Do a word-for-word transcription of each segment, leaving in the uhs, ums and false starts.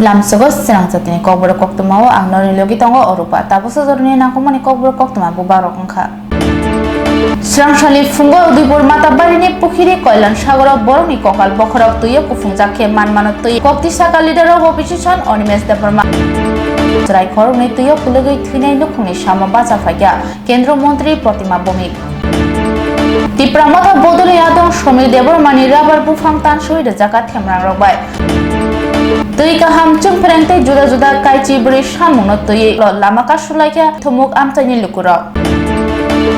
Lamsogo Srang jatini kokborok koktwmao ang norni logi tongo Orupa. Tabuk sojorni nangkukmani kokborok koktwma bubagrok wngkha. Srangsalni phungo Udaipur Matabarini Pukhiri Koilan Sagoro borokni kokal bokhorok twio kuphungjak khe manmano twi koktwi saka leader of opposition Animesh Debbarma. Chwrai khoroknwi twio kwlwgwi thwinai nukhungni samo bacha phaikha Kendra Montri Protima Bhumik. Tipra Motha Bodolni Adong Somil Debbarmani rubber buphang tanswi rwjakha themrangrok bai. Twi kaham chwngphreng tei juda juda kaichi bwrwi samungno twiwi lama kasulaikha thumuk amchaini lukurok.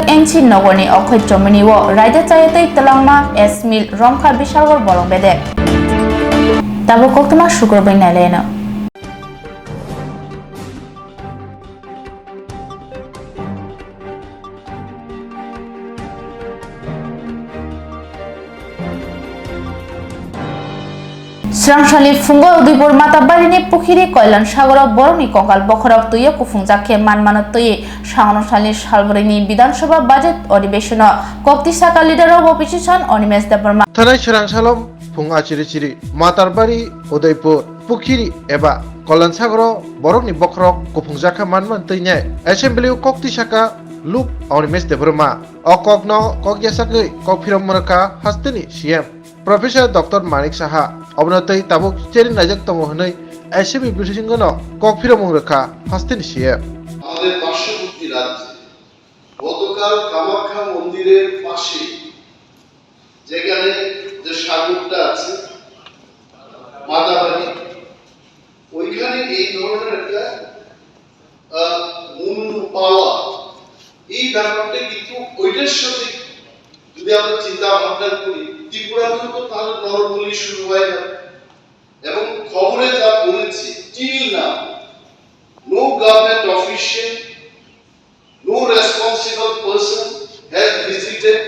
N C Nogorni Okhoi Chomini o raida chaya tei twlangma S Mill romkha Bishalgarh bolong bedek. Tabuk koktwma sukurbai nailaino. Srangsalni phungo Udaipur Matabarini Pukhiri Koilan Sagoro borokni kokal bokhorok twio kuphungjak khe manmano twi Sangnosalni salbrwini Bidhan Sabha budget odibeshono koktwi saka leader of opposition Animesh Debbarma. Thanai Srangsalo phung achiri chiri Matarbari Udaipur Pukhiri eba Koilan Sagoro borokni bokhorok kuphungjakha manman twi nai assembly o koktwi saka luk Animesh Debbarma. O kokno kok yasakwi kok phirok mwrwkha hasteni C M Professor Doctor Manik Saha. Obono twi tabuk cherwi naijak tongo hwnwi assembly bisingono kok phirok mwrwkha hasteni C M. আমাদের পার্শ্ববর্তী রাজ্যে গতকাল কামাখ্যা মন্দিরের পাশে যেখানে যে সাগরটা আছে, মাতাবাড়ি, ওইখানে এই ধরনের একটা, আহ, মুন্নু পাওয়া, এই ব্যাপারটা কিন্তু ওইটার সাথে যদি আমরা চিন্তা ভাবনা করি, ত্রিপুরাতেও তো তাহলে নরবলি শুরু হয় না। এবং খবরে যা বলেছি, till now, no government official, no responsible person has visited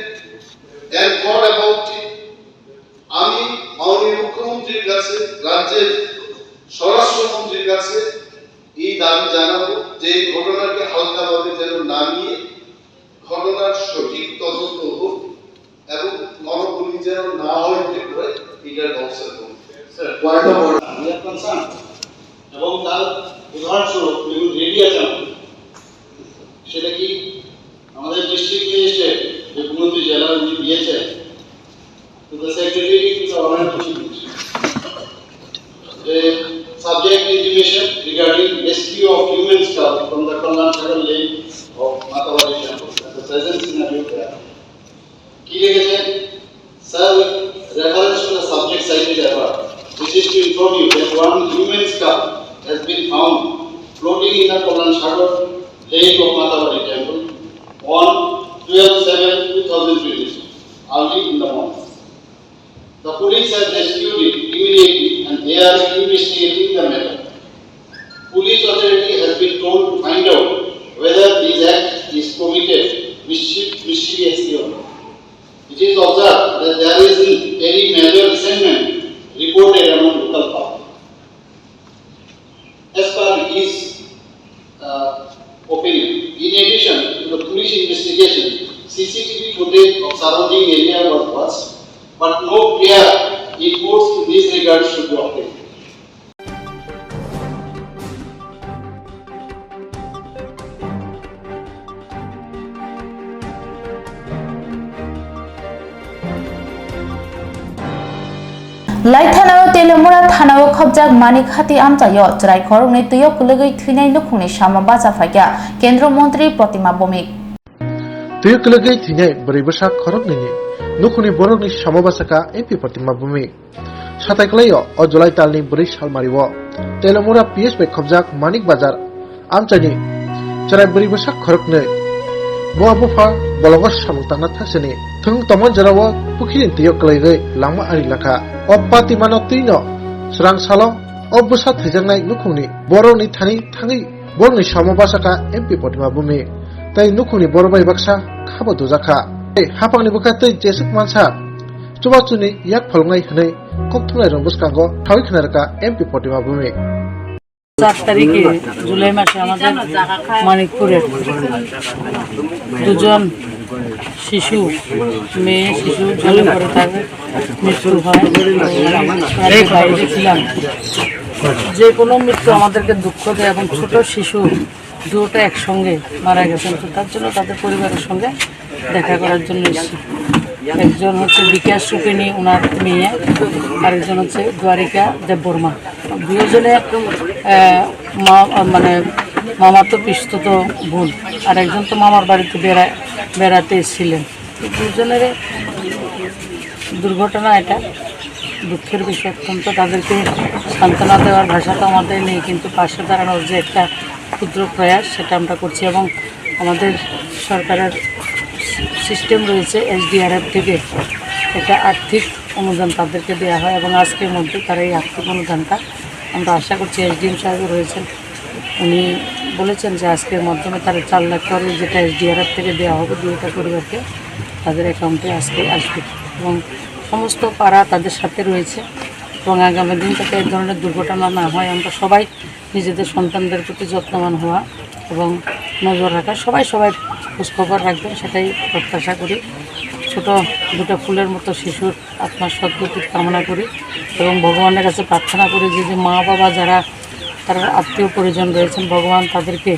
and thought about it. আমি মাননীয় মুখ্যমন্ত্রীর কাছে, রাজ্যের স্বরাষ্ট্রমন্ত্রীর কাছে এই দাবি জানাবো যে এই ঘটনাকে হালকাভাবে যেন না নিয়ে ঘটনার সঠিক তদন্ত হোক এবং নরবলি যেন না হয় ত্রিপুরায়, এটার ব্যবস্থা করুন। Sir, point of order। We are concerned। এবং তার উদাহরণস্বরূপ যেগুলো রেডি আছে আমাদের, সেটা কি আমাদের ডিস্ট্রিক্ট ম্যাজিস্ট্রেট যে কুমন্ত্রী জেলা উনি দিয়েছেন, to the secretary, to the honorable chief minister. The subject intimation regarding rescue of human skull from the Kalyan Sagar lake of Matabari temple and the present scenario there. কি লিখেছেন? Sir, with reference to the subject cited above, this is to inform you that one human skull has been found floating in the Kalyan Sagar lake of Matabari temple on twelve seven two thousand twenty-six, early in the morning. The police have rescued it immediately and they are investigating the matter. Police authority has been told to find out whether this act is committed mischief-, mischievously or not. It is observed that there isn't any major resentment reported among local public. As per his, uh, opinion, in addition to the police investigation, C C T V footage of surrounding area was watched, but no clear inputs in this regard should be obtained. Lai thanao Telemura thanao khobjak Manik Hati amchaio chwrai khoroknwi twio kwlwgwi thwinai nukhungni samo bacha phaikha Kendra Montri Protima Bhumik. Twio kwlwgwi thwinai bwrwi bwsa khoroknwini nukhungni borokni samo bachakha M P Protima Bhumik. Satai kwlaio o July talni bwrwi salmario Telemura P S bai khobjak Manik Bazar amchaini chwrai bwrwi bwsa khoroknwi bua bupha bolongo samung tangna thaksani thwng tongma jorao pukhiri twio kwlaigwi langma ari lakha. O patimano twino chwrangsalo o bwsa thwijaknai nukhungni borokni thani thangwi borokni samo bachakha M P Protima Bhumik tei nukhungni borok bai baksa khabo dujakha. Tei haphangni bwkha tei jesuk mansa chubachuni yak pholngnai hwnwi koktwmlairok bwskango thawi khna rwkha M P Protima Bhumik. চার তারিখে জুলাই মাসে আমাদের মানিকপুরের দুজন শিশু, মেয়ে শিশু জলে পড়ে তার মৃত্যু হয়। তো আমরা বাইরে ছিলাম, যে কোনো মৃত্যু আমাদেরকে দুঃখ দেয় এবং ছোট শিশু দুটো একসঙ্গে মারা গেছেন, তো তার জন্য তাদের পরিবারের সঙ্গে দেখা করার জন্য এসেছি। একজন হচ্ছে বিকাশ রূপিণী, ওনার মেয়ে, আরেকজন হচ্ছে দ্বারিকা দেববর্মা। দুজনে, আহ, মা-, মানে মামাতো পিস্তত বোন, আর একজন তো মামার বাড়িতে বেড়া-, বেড়াতে এসেছিলেন। তো দুজনের দুর্ঘটনা এটা, দুঃখের বিষয় অত্যন্ত। তাদেরকে সান্ত্বনা দেওয়ার ভাষা তো আমাদের নেই, কিন্তু পাশে দাঁড়ানোর যে একটা ক্ষুদ্র প্রয়াস, সেটা আমরা করছি। এবং আমাদের সরকারের সিস্টেম রয়েছে, এসডিআরএফ থেকে একটা আর্থিক অনুদান তাদেরকে দেওয়া হয় এবং আজকের মধ্যে তারা এই আর্থিক অনুদানটা, আমরা আশা করছি, এসডিএম সাহেবও রয়েছেন, উনি বলেছেন যে আজকের মাধ্যমে তারা চার লাখ করে, যেটা এসডিআরএফ থেকে দেওয়া হবে দুইটা পরিবারকে, তাদের অ্যাকাউন্টে আজকে আসবে। এবং সমস্ত পাড়া তাদের সাথে রয়েছে এবং আগামী দিন যাতে এই ধরনের দুর্ঘটনা না হয়, আমরা সবাই নিজেদের সন্তানদের প্রতি যত্নবান হওয়া এবং নজর রাখা, সবাই সবাই খোঁজখবর রাখবেন, সেটাই প্রত্যাশা করি। ছোট দুটো ফুলের মতো শিশুর আত্মার সদ্গতির কামনা করি এবং ভগবানের কাছে প্রার্থনা করি যে, যে মা বাবা যারা, তারা আত্মীয় পরিজন রয়েছেন, ভগবান তাদেরকে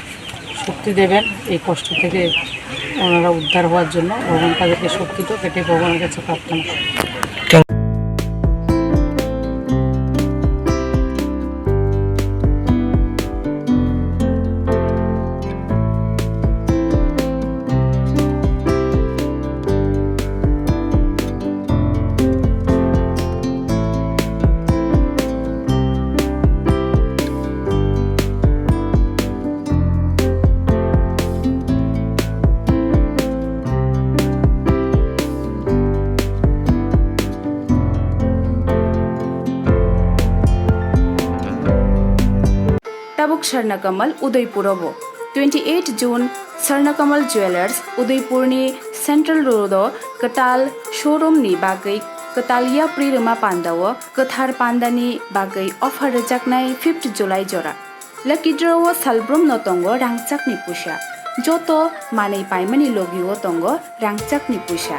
শক্তি দেবেন, এই কষ্ট থেকে ওনারা উদ্ধার হওয়ার জন্য ভগবান তাদেরকে শক্তি দেবেন, এটাই ভগবানের কাছে প্রার্থনা। Tabuk Swarnakamal Udaipur o bo twenty eight June Swarnakamal Jewellers Udaipur ni Central Road o kwtal showroom ni bagwi kwtal yapri rwma panda o kwthar panda ni bagwi offer rwjaknai fifth July jora. Lucky draw o salbrum no tongo rangchak ni puisa. Joto manwi paimani logi o tongo rangchak ni puisa.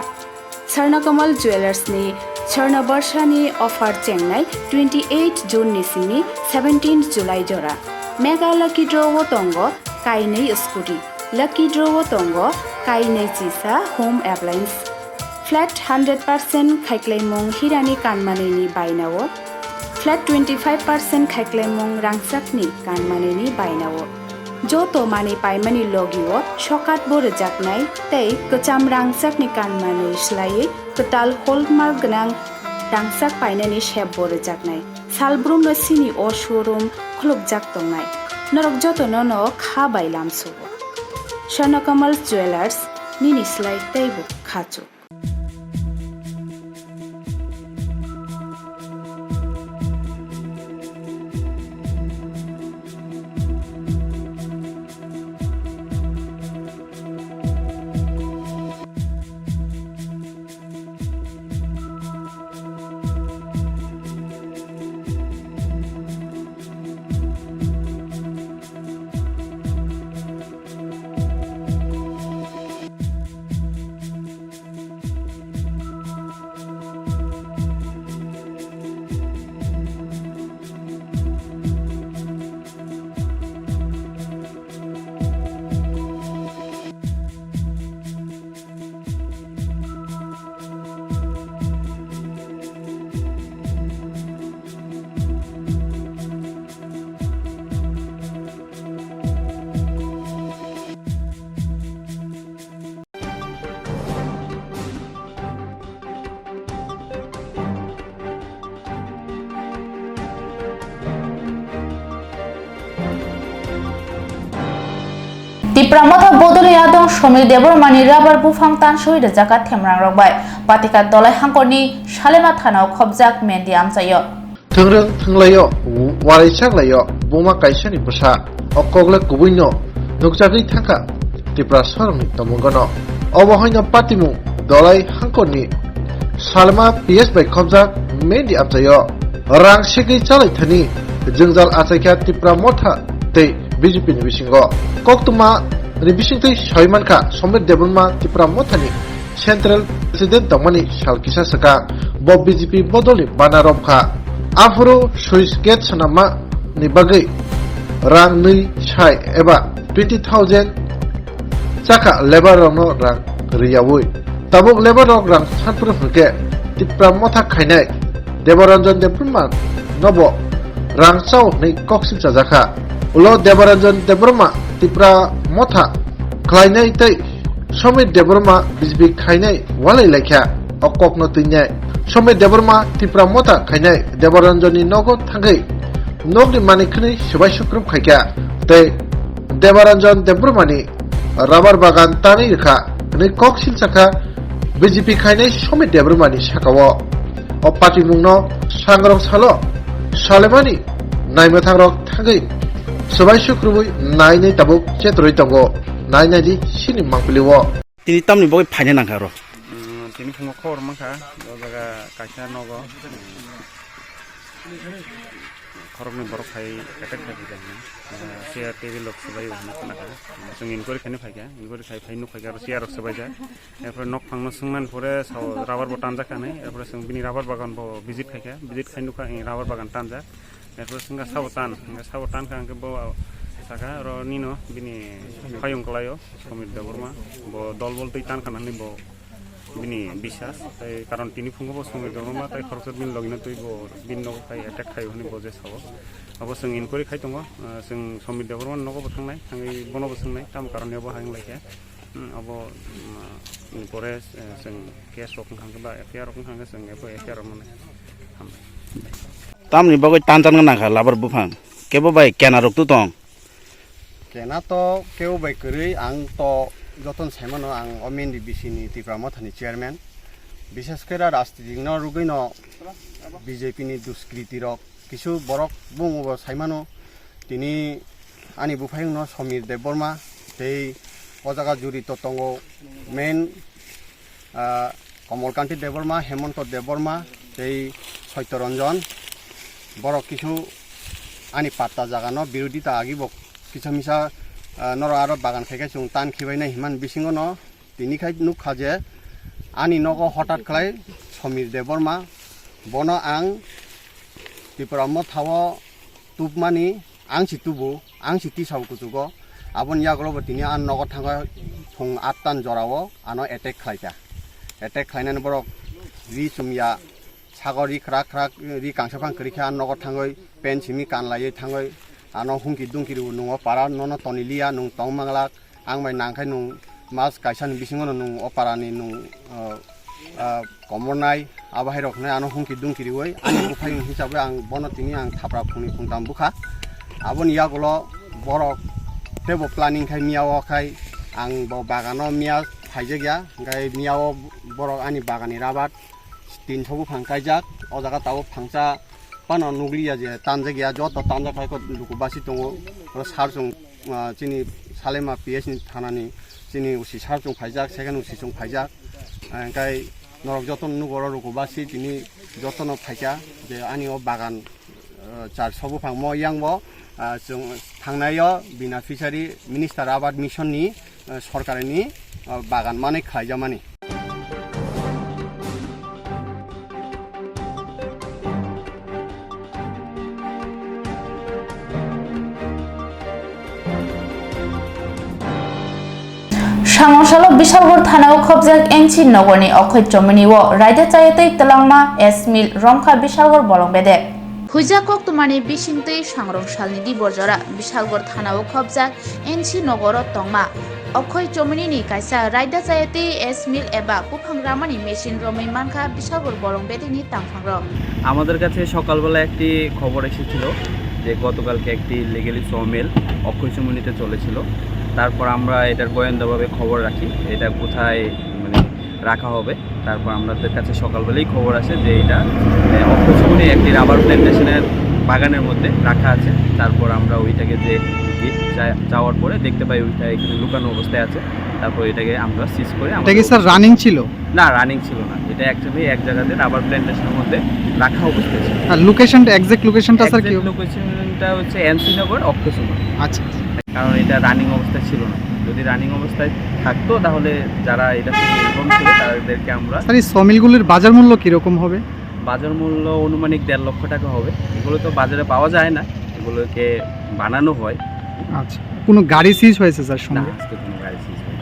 Swarnakamal Jewellers ni Swarna Barsha ni offer chengnai twenty eight June ni simi seventeen July jora. Mega Lucky Draw o tongo kainwi scooty. Lucky Draw o tongo kainwi chisa home appliance. Flat hundred percent khaiklaimung hirani kanmanini bainao, flat twenty five percent khaiklaimung rangchakni kanmanini bainao. Joto manwi paimani logio sokat bo rwjaknai tei kwcham rangchakni kanmanwi swlaiwi kwtal hallmark gwnang rangchak painani sep bo rwjaknai. Salbrumno sini o showroom khulukjak tongnai. Norok jotono no kha bai lamsugo. Swarnakamal Jewellers, nini slai teibo khachuk. Tipra Motha bodolni adong Somil Debbarmani rubber buphang tansoi rwjak kha themrangrok bai. Patikha Dolai hangkorni Salema thanao khobjak Mendi amchaio. Thwngrwng thwnglaio, warai chaklaio, buma kaisani bwsa. O kokle kubuino nukjagwi thangkha Tiprasarokni tongmungono. Obo haino patimung Dolai hangkorni Salma P S bai khobjak Mendi amchaio. Rang segwi chalaithani jwngjal achaikha Tipra Motha tei B J P ni bisingo. Koktwma ni bisingtwi sawi mankha Somir Debbarma Tipra Mothani Central President tongmani sal kisa swkang bo B J P bodolni bana romkha. Aphuru switch gate swnamma ni bagwi rang nwi sai eba twenty thousand chakha labour rokno rang riyawi. Tabuk labour rok rang sanphuru hwnkhe Tipra Motha khainai Debaranjan Debbarma nobo rang chao hwnwi koksil chajakha. Ulo Debaranjan Debbarma Tipra Motha khlainai tei Somir Debbarma B J P khainai walai laikha. O kokno twinai Somir Debbarma Tipra Motha khainai Debaranjanni nogo thangwi nokni manwi khwnwi swbai sukrup khaikha tei Debaranjan Debbarmani rubber bagan tanwi rwkha hwnwi kok silsakha B J P khainai Somir Debbarmani sakao. O patimungno sangrong salo salemani naimwthangrok thangwi swbai sukrubwi nainai tabuk chetrwi tongo. Nainai di sini mangpili o. Tini tamni bagwi phaina nangkha oro? Mm, tini phungo khobor mankha, o jaga kaisa nogo, mm, khoroknwi borok hai attack khai phaikha hinwi, uh, chair table rok swbai o hinwi khnakha. Chwng inquiry khaina phaikha, inquiry khai phai nukphaikha aro chair rok swbaijak. Erpore nok phangno swngmani pore sao rubber bo tanjak hinwi, erpore chwng bini rubber bagan bo visit khaikha, visit khai nukha, eh, rubber bagan tanjak. Erpore wngkha sabo tan, wngkha sabo tan kha hwnkhe bo saka oro nino bini payung kwlaio, Somir Debbarma. Bo dol bol twi tan kha nani bo bini bisas. Tai karon tini phungo bo Somir Debbarma tai khoroksa bini logino twi bo bini nogo khai attack khaio hwnwi bo je sao. Abo chwng inquiry khai tongo, ah, chwng Somir Debbarma nogo bo thangnai, thangwi bono bo swngnai, tamo karon bo hai wng lai khe. Hmm, abo, hmm, ni pore, eh, chwng case rok wngkha hwnkhe ba F I R rok wngkha hwnkhe chwng abo F I R rok mwnai. Hambai. Tamni bagwi tantan nangkha labar buphang. Kebo bai kena rok tu tong. Kena to kebo bai kwrwi, ang to joton saimano ang o Mindi B C ni Tipra Mothani chairman. Bishes khe rajnitik no rwgwi no B J P ni duskriti rok kisu borok bung bo saimano. Tini ani buphayungno Somir Debbarma tei o jaga jurito tongo main, ah, Komolkanti Debbarma, Hemonto Debbarma tei Soityo Ranjan. Borok kisu ani patta jagano birodita agi bo kisa misa, ah, norok aro bagan khai khai chwng tan khibainai hinmani bisingono tini khai nukha je ani nogo hotat khlai Somir Debbarma, bono ang Tipra Mothao tubmani, ang si tubu, ang si tisao kuchugo. Aboni yagulo bo tini ani nogo thango phung attan jorao ano attack khlaikha. Attack khlainani borok ri chumya, sago ri khrak khrak, ri kangsa phang kwrwi khe ani nogo thangwi pen simi kan laiwi thangwi ano hungki dungki rw nungo para nono toni liya nung tong manglak. Ang bai nangkhai nung mas kaisa ni bisingo no nung o para ni nung, ah, ah, komornai abo hai rok hinui ano hungki dungki riui ani buphai ni hisab bai ang bono tini ang thapra phungni phungtam bukha. Aboni yagulo borok tebo planning khai miya o khai ang bo bagano miya phaijak ya, hingkhai miya o borok ani bagani rabat tinso buphang kaijak, o jaga tabuk phangsa phano nukliya je tanjak ya, joto tanjak hai khe luku basi tongo. Oro sar chwng, ah, chini Salema P S ni thanani chini O C sar chwng phaijak, second O C chwng phaijak. Ah, hingkhai norok jotono nugo oro luku basi tini jotono phaikha je ani o bagan, ah, charso buphang mo yang bo, ah, chwng thangnai o bina fishery minister abad mission ni, ah, sorkari ni, ah, bagan manwi khlaijamani. Sangonsalo Bishalgarh thanao khobjak N C nogorni okhoi chomini o raida chayatwi twlangma S Mil romkha Bishalgarh bolong bedek. Huijak koktwmani bisingtwi sangrong salni dibor jora Bishalgarh thanao khobjak N C nogoro tongma okhoi chominini kaisa raida chayatwi S Mil eba buphang ramani machine romwi mankha Bishalgarh bolong bedekni tangphangrok. আমাদের কাছে সকালবেলা একটি খবর এসেছিল যে গতকালকে একটি illegally sawmill অক্ষয় চমুনিতে চলেছিল। তারপর আমরা এটার গোয়েন্দাভাবে খবর রাখি, এটা কোথায় মানে রাখা হবে। তারপর আমাদের কাছে সকালবেলাই খবর আসে যে এটা, এ, অক্ষয় চমুনি একটি রাবার প্ল্যান্টেশনের বাগানের মধ্যে রাখা আছে। তারপর আমরা ওইটাকে যে, যে যা-, যাওয়ার পরে দেখতে পাই ওইটা এখানে লুকানো অবস্থায় আছে। তারপর এটাকে আমরা সিজ করে এটা কি আমাদের স্যার রানিং ছিল? না, রানিং ছিল না। এটা অ্যাকচুয়ালি এক জায়গাতে রাবার প্ল্যান্টেশনের মধ্যে রাখা অবস্থায় ছিল। আর লোকেশনটা, এক্সাক্ট লোকেশনটা স্যার কি? এক্সাক্ট লোকেশনটা হচ্ছে এনসি নগর, অক্ষয় চমুনি। আচ্ছা। কারণ এটা রানিং অবস্থায় ছিল না। যদি রানিং অবস্থায় থাকতো, তাহলে যারা এটা থেকে ইনফর্ম ছিল, তাদেরকে আমরা স্যার, এই সমিলগুলির বাজার মূল্য কিরকম হবে? বাজার মূল্য আনুমানিক দেড় লক্ষ টাকা হবে। এগুলো তো বাজারে পাওয়া যায় না, এগুলোকে বানানো হয়। আচ্ছা, কোনো গাড়ি সিজ হয়েছে স্যার না, সঙ্গে? আজকে কোনো গাড়ি সিজ হয়নি।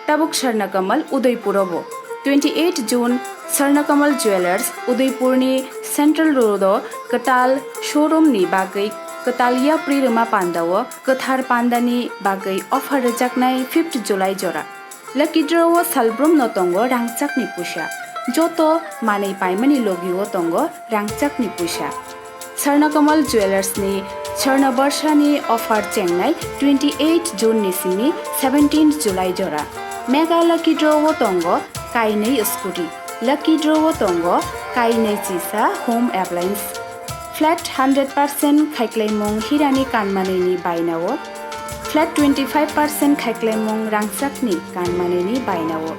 Tabuk Swarnakamal Udaipur o bo. Twenty eight June Swarnakamal Jewellers Udaipur ni Central Road o kwtal showroom ni bagwi kwtal yapri rwma panda o kwthar panda ni bagwi offer rwjaknai fifth July jora. Lucky draw o salbrum no tongo rangchak ni puisa. Joto manwi paimani logi o tongo rangchak ni puisa. Swarnakamal Jewellers ni Swarna Barsha ni offer chengnai twenty eight June ni simi seventeen July jora. Mega Lucky Draw o tongo kainwi scooty. Lucky Draw o tongo kainwi chisa home appliance. Flat hundred percent khaiklaimung hirani kanmanwi ni baina o. Flat twenty five percent khaiklaimung rangchak ni kanmanwi ni baina o.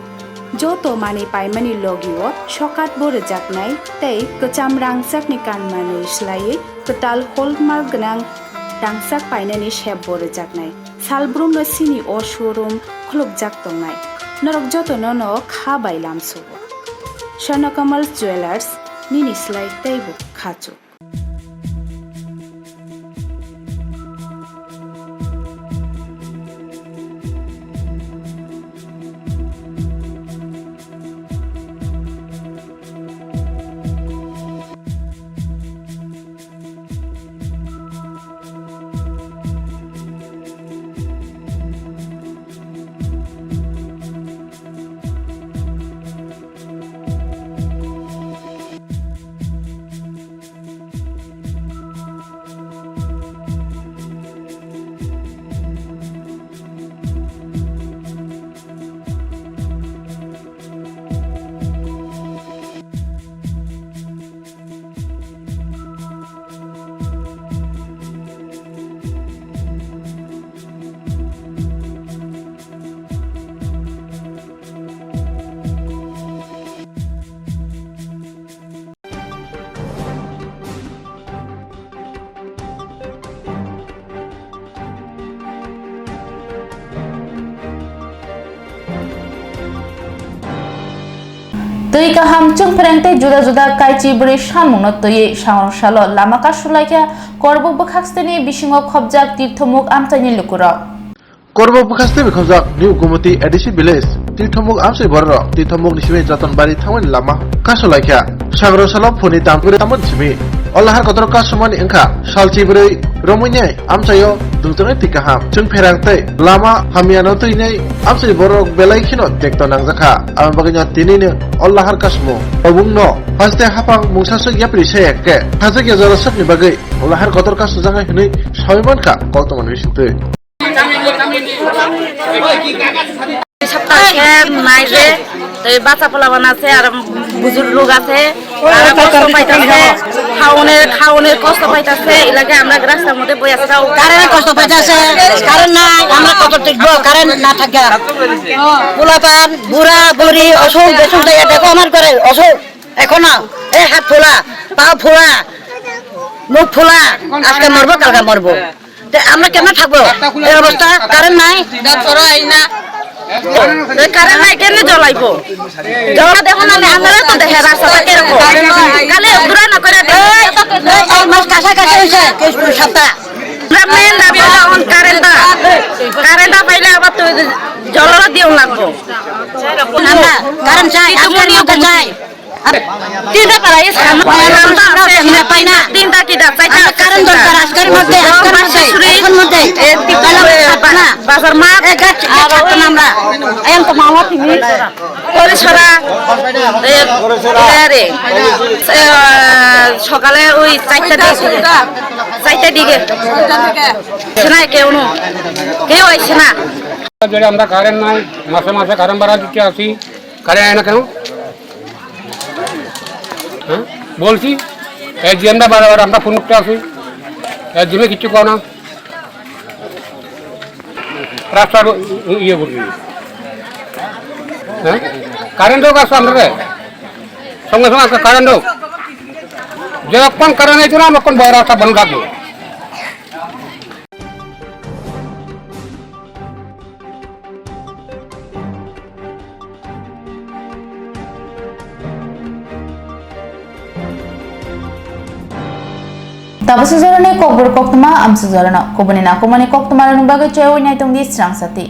Joto manwi paimani logi o sokat bo rwjaknai tei kwcham rangchak ni kanmanwi swlaiwi kwtal hallmark gwnang rangchak painani sep bo rwjaknai. Salbrum no sini o showroom khulukjak tongnai. Norok joto no no kha bai lamsugo. Swarnakamal Jewellers, nini slai teibo khachuk. Twi kaham chwngphreng tei juda juda kaichi bwrwi samungno twiwi sangrong salo lama kasulaikha Korbuk bwkhaksteni bisingo khopjak Tirthomuk amchaini lukurok. Korbuk bwkhasteni khopjak New Gumoti A D C Village, Tirthomuk amchai bororok Tirthomukni simi Jotonbari thangmani lama kasulaikha. Sangrong salo phuni tamkuri tamoni simi o lahar kotor kasumani wngkha salchi bwrwi romwini amchaio dungjaknai twi kaham chwngpherang tei lama hamyano twinai amchai borok belai kheno tekto nangjakha. Aboni bagwino tinino o lahar kasumung obungno haste haphang mungsaswk yapri saya khe hajakya joraswkni bagwi o lahar kotor kasujaknai hwnwi sawi mankha koktwmani bisingtwi. সপ্তাহে নাই যে, এই বাচ্চা পোলাপান আছে, আর বুজুর্গ লোক আছে, তারা কষ্ট পাইতেছে, খাওনের, খাওনের কষ্ট পাইতেছে, এলাকায় আমরা রাস্তার মধ্যে বই আছে, তাও কারেন্ট কষ্ট পাইতেছে, কারেন্ট নাই, আমরা কত টিকবো, কারেন্ট না থাকে। পোলাপান, বুড়া, বুড়ি, অসুখ, বিসুখ, দেখো আমার ঘরে অসুখ, এখনো, এই হাত ফোলা, পা ফোলা, মুখ ফোলা, আজকে মরবো, কালকে মরবো। তে আমরা কেমনে থাকবো? এই অবস্থা, কারেন্ট নাই। এই কারেন্ট নাই, কেমনে জ্বলাইবো? জ্বলা দেখো না, আমরা তো দেখে রাস্তাটা কিরকম। খালি দূরে না করে দে। এই, এই চার মাস কাছাকাছি হয়েছে, কিছু সপ্তাহ। আমরা মেইন দাবি হলো এখন কারেন্টটা। কারেন্টটা পাইলে আবার তো জ্বলানো দিও লাগবো। আমরা কারেন্ট চাই, আজকের মধ্যে চাই। তিনটা পাড়া, এই সামনে আমরা পাই না। তিনটা কি দা, চারটা আমরা কারেন্ট দরকার, আজকের মধ্যে, আজকের মধ্যে, এখন মধ্যে। এ, তিনটা তাহলে আমরা পাবো না। বাজার মাঠ। এ, গাছ, গাছ কাটতাম আমরা। এখন তো মামা তুমি। পরিসরা, এ, এ রে। এ, সকালে ওই চারটা দিকে। চারটা দিকে। শোনায় কেউ নো। কেউ আইছে না। যদি আমরা কারেন্ট নাই, মাসে মাসে কারেন্ট ভাড়া দিতে আসি, কারেন্ট আয় না কেন? হ্যাঁ, বলছি। এসডিএম দা বারে বারে আমরা ফোন করতে আসি। এসডিএম কিছু কয় না। রাস্তার ইয়ে করবি। হ্যাঁ, কারেন্ট হোক আসো আমরা রে। সঙ্গে সঙ্গে একটা কারেন্ট হোক। যখন কারেন্ট হয়েছে না, তখন বড় রাস্তা বন্ধ থাকবো। Tabuk sujorani kokbor koktwma, amsujorano kubuni nakumani koktwma rwni bagwi chaywi naitung di srang sati.